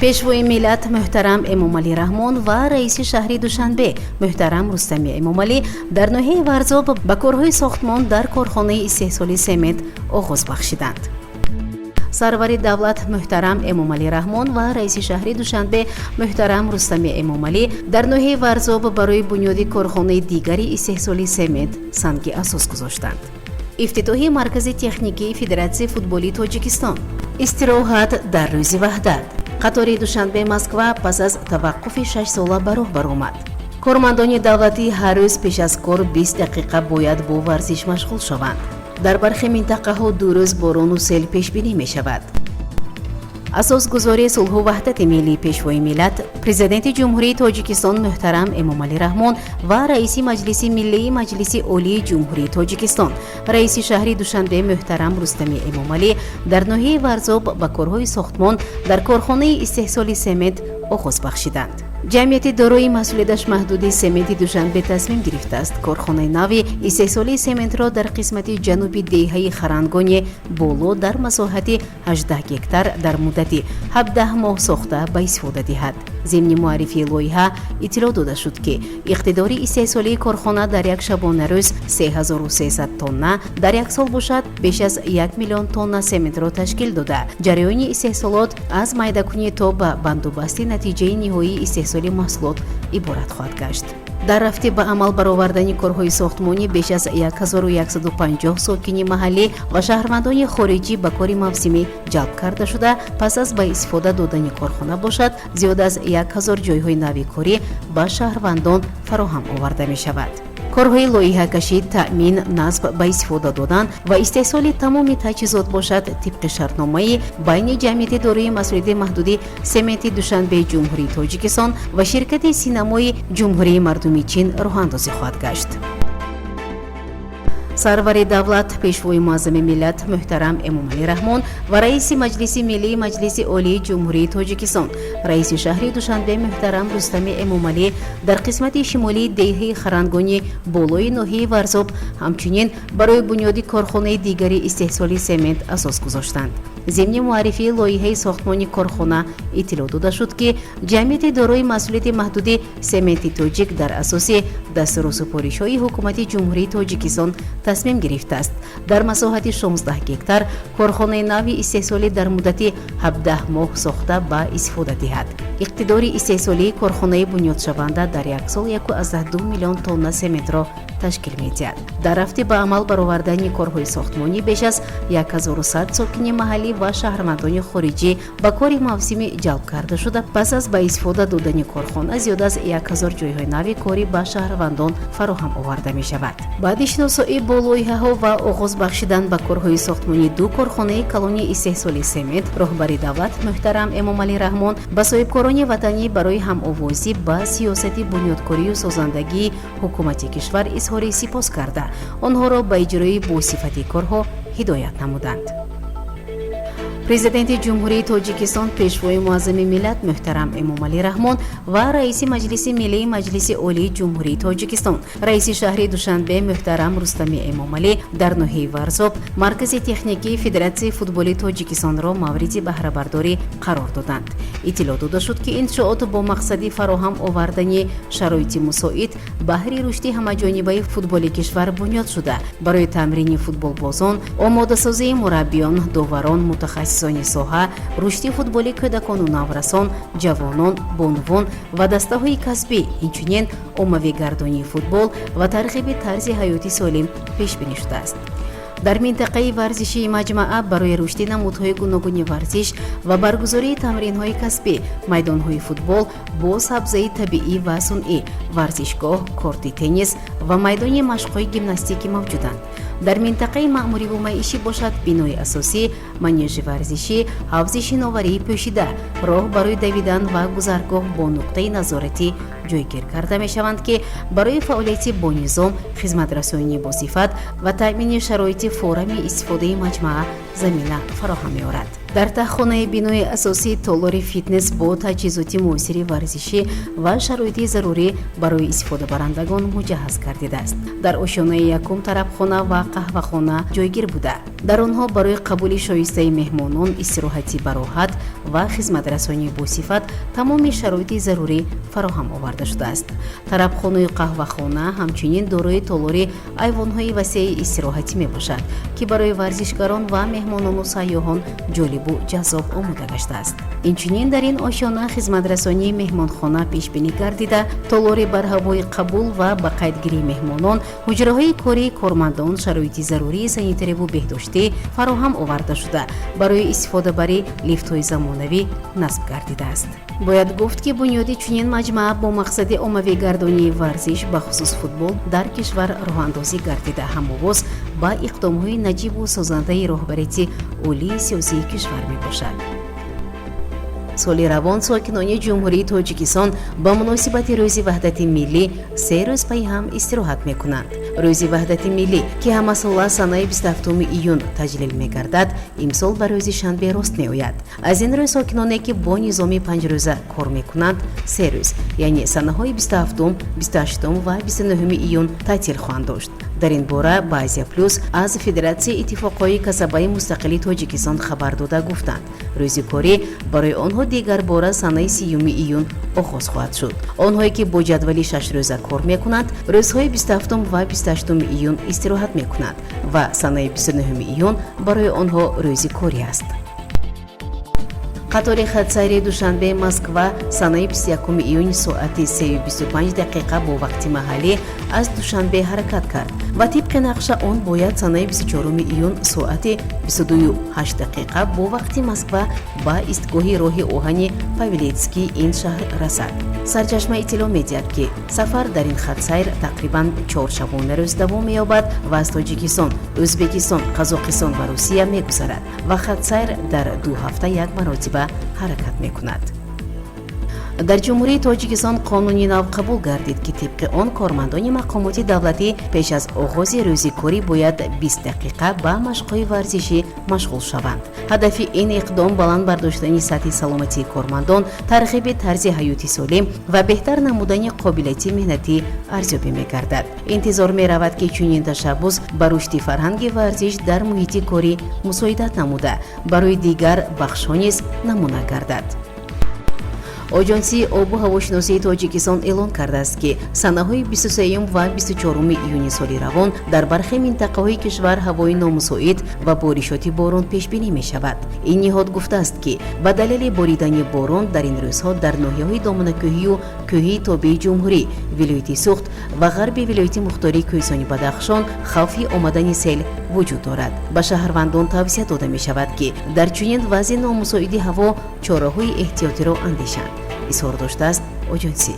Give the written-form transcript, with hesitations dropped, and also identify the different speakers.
Speaker 1: Пешвои миллат муҳтарам Эмомалӣ Раҳмон ва раиси шаҳри Душанбе муҳтарам Рустами Эмомалӣ дар ноҳияи Варзоб ба корҳои сохтмон дар корхонаи истеҳсоли семент оғоз бахшиданд. Сарвари давлат муҳтарам Эмомалӣ Раҳмон ва раиси шаҳри Душанбе муҳтарам Рустами Эмомалӣ дар ноҳияи Варзоб барои бунёди корхонаи дигари истеҳсоли семент санги асос гузоштанд. Ифтитоҳи маркази техникии Федератсияи футболи Тоҷикистон. Истироҳат дар Рӯзи Ваҳдат. Қатори Душанбе Москва пас аз таваққуфи 6 сола ба роҳ баромад. Кормандони давлатӣ ҳар рӯз пеш аз кор 20 дақиқа бояд бо варзиш машғул шаванд. Дар бархе минтақаҳо 2 рӯз борону сел пешбинӣ мешавад. Асосгузори сулҳу ваҳдати миллӣ, Пешвои миллат, Президенти Ҷумҳурии Тоҷикистон муҳтарам Эмомалӣ Раҳмон ва раиси Маҷлиси Миллии Маҷлиси Олии Ҷумҳурии Тоҷикистон, раиси шаҳри Душанбе муҳтарам Рустами Эмомалӣ дар ноҳияи Варзоб ба корҳои сохтмон дар корхонаи истеҳсоли семент оғоз бахшиданд. Ҷамъияти дорои масъулияташ маҳдуди Сементи Душанбе тасмим гирифтааст, корхонаи нави истеҳсолии сементро дар қисмати ҷануби деҳаи Харангони Боло дар масоҳати 18 гектар дар муддати 17 моҳ сохта ба истифода диҳад. Зимни муаррифии лоиҳа иттилоъ дода шуд, ки иқтидори истеҳсолии корхона дар як шабонарӯз 3300 тонна, дар як сол бошад, беш аз 1 миллион тонна сементро ташкил дода, ҷараёни истеҳсолот аз майдакунӣ то ба бандубасти натиҷаи ниҳоии истеҳсоли маҳсулот иборат хоҳад гашт. Дар рафти ба амал баровардани корҳои сохтмонӣ беш аз 1150 сокини маҳаллӣ ва шаҳрвандони хориҷӣ ба кори мавсимӣ ҷалб карда шуда, пас аз ба истифода додани корхона бошад, зиёд аз 1000 ҷойҳои нави корӣ ба шаҳрвандон фароҳам оварда мешавад. Корҳои лоиҳакашӣ, таъмин, насб, ба истифода додан ва истеҳсоли тамоми таҷҳизот бошад, тибқи шартномаи байни ҷамъияти дорои масъулияти маҳдуди Сементи Душанбеи Ҷумҳурии Тоҷикистон ва ширкати Синамои Ҷумҳурии Мардумии Чин роҳандозӣ хоҳад гашт. Сарвари давлат, Пешвои муаззами миллат муҳтарам Эмомалӣ Раҳмон ва раиси Маҷлиси Миллии Маҷлиси Олии Ҷумҳурии Тоҷикистон, раиси шаҳри Душанбе муҳтарам Рустами Эмомалӣ дар қисмати шимолии деҳаи Харангони Болои ноҳияи Варзоб ҳамчунин барои бунёди корхонаи дигари истеҳсоли семент асос гузоштанд. Зимни муаррифии лоиҳаи сохтмони корхона иттилоъ дода шуд, ки ҷамъияти дорои масъулияти маҳдуди Сементи Тоҷик дар асоси дастуру супоришҳои Ҳукумати Ҷумҳурии Тоҷикистон тасмим гирифтааст, дар масоҳати 16 гектар корхонаи нави истеҳсолӣ дар муддати 17 моҳ сохта ба истифода диҳад. Иқтидори истеҳсолии корхонаи бунёдшаванда дар як сол 1,2 миллион тонна сементро ташкил медиҳад. Дар рафти ба амал баровардани корҳои сохтмонӣ беш аз 1100 сокини маҳаллӣ ва шаҳрвандони хориҷӣ ба кори мавсимӣ ҷалб карда шуда, пас аз ба истифода додани корхона зиёд аз 1000 ҷойҳои нави корӣ ба шаҳрвандон фароҳам оварда мешавад. Баъди шиносоӣ бо лоиҳаҳо ва оғоз бахшидан ба корҳои сохтмонии ду корхонаи калони истеҳсоли семент, роҳбари давлат муҳтарам Эмомалӣ Раҳмон ба соҳибкорони ватанӣ барои ҳамовозӣ ба сиёсати бунёдкорию созандагии ҳукумати кишвар изҳори сипос карда, онҳоро ба иҷрои босифати корҳо ҳидоят намуданд. Президенти Ҷумҳурии Тоҷикистон, Пешвои муаззами миллат муҳтарам Эмомалӣ Раҳмон ва раиси Маҷлиси Миллии Маҷлиси Олии Ҷумҳурии Тоҷикистон, раиси шаҳри Душанбе муҳтарам Рустами Эмомалӣ дар ноҳияи Варзоб маркази техникии Федератсияи футболи Тоҷикистонро мавриди баҳрабардорӣ қарор доданд. Иттилоъ дода шуд, ки иншоот бо мақсади фароҳам овардани шароити мусоид баҳри рушди ҳамаҷонибаи футболи кишвар бунёд шуда, барои тамрини футболбозон, омодасозии мураббиён, доварон, мутахассисони соҳа, рушди футболи кӯдакону наврасон, ҷавонон, бонувон ва дастаҳои касбӣ, инчунин оммавигардонии футбол ва тарғиби тарзи ҳаёти солим пешбинӣ шудааст. Дар минтақаи варзишии маҷмаа барои рушди намудҳои гуногуни варзиш ва баргузории тамринҳои касбӣ майдонҳои футбол бо сабзаи табиӣ ва сунъӣ, варзишгоҳ, корти теннис ва майдони машқҳои гимнастикӣ мавҷуданд. Дар минтақаи маъмуриву маишӣ бошад, бинои асосӣ, манежи варзишӣ, ҳавзи шиноварии пӯшида, роҳ барои давидан ва гузаргоҳ бо нуқтаи назоратӣ ҷойгир карда мешаванд, ки барои фаъолияти бонизом, хизматрасонии босифат ва таъмини шароити форами истифодаи маҷмаа замина фароҳам меорад. Дар таҳхонаи бинои асосӣ толори фитнес бо таҷҳизоти муосири варзишӣ ва шароити зарурӣ барои истифодабарандагон муҷаҳҳаз гардидааст. Дар ошёнаи якум тарабхона ва қаҳвахона ҷойгир буда, дар онҳо барои қабули шоистаи меҳмонон, истироҳати бароҳат ва хизматрасонии босифат тамоми шароити зарурӣ фароҳам оварда шудааст. Тарабхонаю қаҳвахона ҳамчунин дорои толори айвонҳои васеи истироҳатӣ мебошад, ки барои варзишгарон ва меҳмонону сайёҳон ҷолибу ҷаззоб омода гаштааст. Инчунин дар ин ошёна хизматрасонии меҳмонхона пешбинӣ гардида, толори барҳавои қабул ва ба қайдгирии меҳмонон, ҳуҷраҳои кории кормандон, шароити зарурии санитариву беҳдоштӣ фароҳам оварда шуда, барои истифодабарӣ лифтҳои замонавӣ насб гардидааст. Бояд гуфт, ки бунёди чунин маҷмаа бо мақсади оммавигардонии варзиш, бахусус футбол, дар кишвар роҳандозӣ гардида, ҳамовоз ба иқдомҳои наҷибу созандаи роҳбарияти олии сиёсии кишвар мебошад. Соли равон сокинони Ҷумҳурии Тоҷикистон ба муносибати Рӯзи ваҳдати миллӣ 3 рӯз пайи ҳам истироҳат мекунанд. Рӯзи ваҳдати миллӣ, ки ҳамасола санаи 27 июн таҷлил мегардад, имсол ба рӯзи шанбе рост меояд. Аз ин рӯ сокиноне, ки бо низоми 5-рӯза кор мекунанд, 3 рӯз, яъне санаҳои 27, 28 ва 29 июн таътил хоҳанд дошт. Дар ин бора ба Азия Плюс аз Федератсияи иттифоқҳои касабаи мустақили Тоҷикистон хабар дода гуфтанд, рӯзи корӣ барои онҳо дигарбора санаи 30 июн оғоз хоҳад шуд. Онҳое, ки бо ҷадвали 6-рӯза кор мекунанд, рӯзҳои 27 ва 28 июн истироҳат мекунанд ва санаи 29 июн барои онҳо рӯзи корӣ аст. Қатори хатсайри Душанбе Москва санаи 21 июни соати 3:25 бо вақти маҳаллӣ аз Душанбе ҳаракат кард ва тибқи нақша он бояд санаи 24 июн соати 22:08 бо вақти Москва ба истгоҳи роҳи оҳани Павелецкий ин шаҳр расад. Сарчашма иттилоъ медиҳад, ки сафар дар ин хатсайр тақрибан 4 шабонарӯз давом меёбад ва аз Тоҷикистон, Ӯзбекистон, Қазоқистон ва Русия мегузарад ва хатсайр дар 2 ҳафта як маротиба ҳаракат мекунад. Дар Ҷумҳурии Тоҷикистон қонуни нав қабул гардид, ки тибқи он кормандони мақомоти давлатӣ пеш аз оғози рӯзи корӣ бояд 20 дақиқа ба машқҳои варзишӣ машғул шаванд. Ҳадафи ин иқдом баланд бардоштани сатҳи саломатии кормандон, тарғиби тарзи ҳаёти солим ва беҳтар намудани қобилияти меҳнатӣ арзёбӣ мегардад. Интизор меравад, ки чунин ташаббус ба рушди фарҳанги варзиш дар муҳити корӣ мусоидат намуда, барои дигар бахшҳо низ намуна гардад. Оҷонсии обу ҳавошиносии Тоҷикистон эълон кардааст, ки санаҳои 23 ва 24 июни соли равон дар бархе минтақаҳои кишвар ҳавои номусоид ва боришоти борон пешбинӣ мешавад. Ин ниҳод гуфтааст, ки ба далели боридани борон дар ин рӯзҳо дар ноҳияҳои доманакӯҳию кӯҳии тобеи ҷумҳурӣ, вилояти Суғд ва ғарби вилояти мухтории Кӯҳистони Бадахшон хавфи омадани сел вуҷуд дорад. Ба шаҳрвандон тавсия дода мешавад, ки дар чунин вазъи номусоиди ҳаво чораҳои эҳтиётиро андешанд, изҳор доштааст оҷонсӣ.